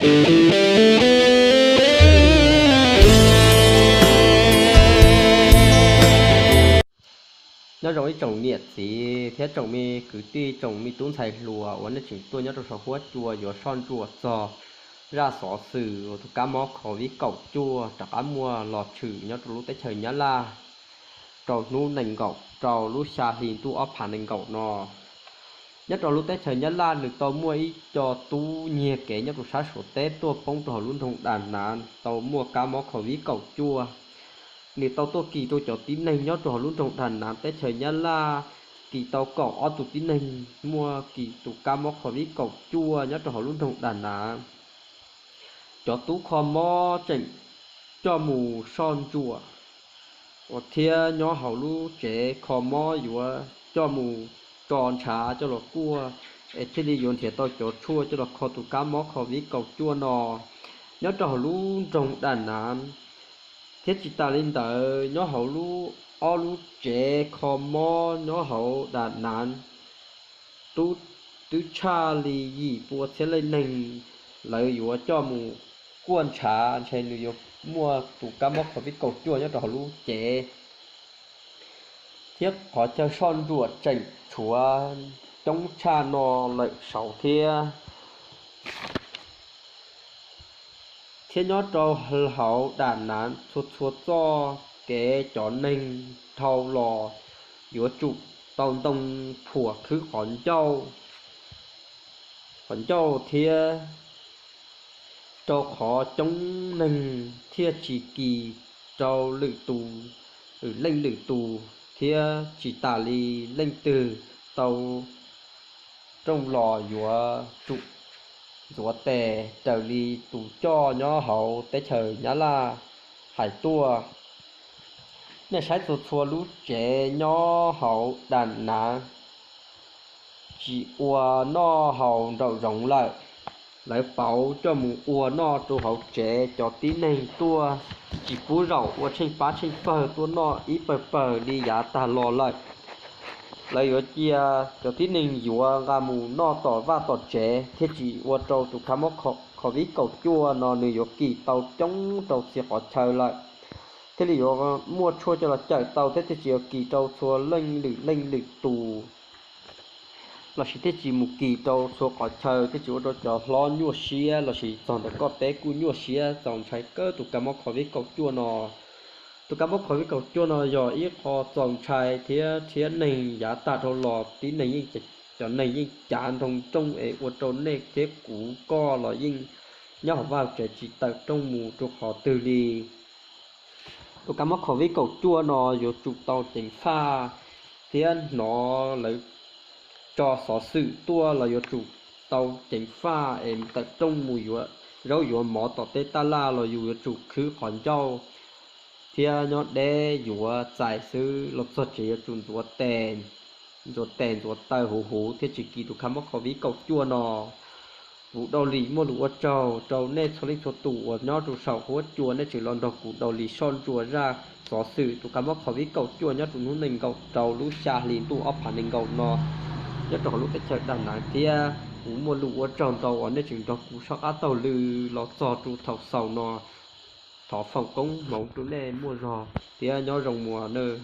Nyob zoo ib tsoom niam txiv thiab tsoom me kwv tij, tsoom me tub ntxhais hluas uas nej tseem tuaj nyob rau saum huab cua yuav soj ntsuam txog zaj xov xwm uas tus kab mob COVID kaum cuaj rov qab muaj los tshwm nyob rau lub teb chaws Nyab Laj rau hnub nees nkaum rau lub xya hli ntuj ob phav nees nkaum no. Nyob rau lub teb chaws Nyab Laj nws tau muaj ib co tub nyiag kev nyob rau sab Suav teb tuaj poob rau hauv lub nroog Dam Nav tau muaj kab mob COVID kaum cuaj. Nws tau tuaj kis rau cov tib neeg nyob rau hauv lub nroog Dam Nav teb chaws Nyab Laj, kis tau kaum ob tus tib neeg muaj kis tus kab mob COVID kaum cuaj nyob rau hauv lub nroog Dam Nav. Cov tub kho mob tseem coj mus soj ntsuam uas thiab nyob hauv lub tsev kho mob yuav coj mus tso ntshav coj los kuaj, es thiaj li yuav nrhiav tau cov tshuaj coj los kho tus kab mob COVID kaum cuaj no nyob rau hauv lub nroog Dam Nav. Thiab tsis tas li ntawd, nyob hauv lub, ob lub tsev kho mob nyob hauv Dam Nav tub twb tshaj li yim pua txhiab leej neeg, lawv yuav coj mus kuaj ntshav ntshe nws yuav muaj tus kab mob COVID kaum cuaj nyob rau hauv lub cev. Thiab qhov chaw soj ntsuam tseem tshuav coob tshaj no lawm saud thiab. Thiab nyob rau hauv Dam Nav txhua txhua txoj kev cov neeg dhau los yuav tsum tau ntoo phuam khwb qhov ncauj, qhov ncauj thiab rau qhov coob neeg thiaj tsis kis rau lwm tus, lwm leej lwm tus, thiab tsis tas li leej twg tau rooj los yuav tsum ntxuav tes raws li tus coj nyob hauv teb chaws Nyab Laj hais tuaj. Nej saib txhua txhua lub tsev nyob hauv Dam Nav tsis ua noj haus nraum zoov lawm. Lawv pauv coj mus ua noj rau hauv tsev, cov tib neeg tuaj tsis pub zaum ua tsheej pab tsheej pawg tuaj noj ib pawg pawg li yav tag los lawm. Lawv yuav cia cov tib neeg yuav nqa mus noj tom vaj tom tsev thiaj tsis ua rau tus kab mob COVID kaum cuaj no nws yuav kis tau coob rau txhia qhov chaw lawm, thiaj li yuav muaj tshuaj coj los cawm tau thiab thiaj tsis yuav kis rau txhua leej lwm leej lwm tus. Lossis thiaj tsis mus kis rau txhua qhov chaw, thiaj tsis ua rau cov hlob nyuaj siab, lossis txog ntawm koj peb kuj nyuaj siab txaus ntshai kawg tus kab mob COVID kaum cuaj no. Tus kab mob COVID kaum cuaj no yog ib qho txaus ntshai thiab rhiab neeg yav tag dhau los, tib neeg yeej, cov neeg yeej cav nroo rooj es ua rau nej thiab kuv koj los yeej nyob hauv vaj tsev tsis tawm rooj mus rau qhov twg li. Tus kab mob COVID kaum cuaj no yuav tsum tau ceev faj thiab hnov lawv tso xov xwm tuaj los yuav tsum tau ceev faj es tawm rooj mus yuav zaub yuav mov tom tej taj laj los yus yuav tsum khwb qhov ncauj thiab nyob deb yuav txais xwb, los txog tsev yuav tsum ntxuav tes ntxuav taw huv huv thiaj tsis kis tus kab mob COVID kaum cuaj no. Kuv Dau Lis muaj lus ua tsaug rau nej txhua leej txhua tus uas nyob rau saum huab cua nej tseem los nrog kuv Dau Lis soj ntsuam zaj xov xwm tus kab mob COVID kaum cuaj nyob rau hnub nees nkaum rau lub xya hli ntuj ob phav nees nkaum no nyob rau hauv lub teb chaws Dam Nav thiab. Kuv muaj lus ua tsaug ntau uas nej tseem nrog kuv soj qab taug lw los txog rau thaum xaus no. Thov foom koob hmoov rau nej muaj zog thiab nyob zoo muas nawb.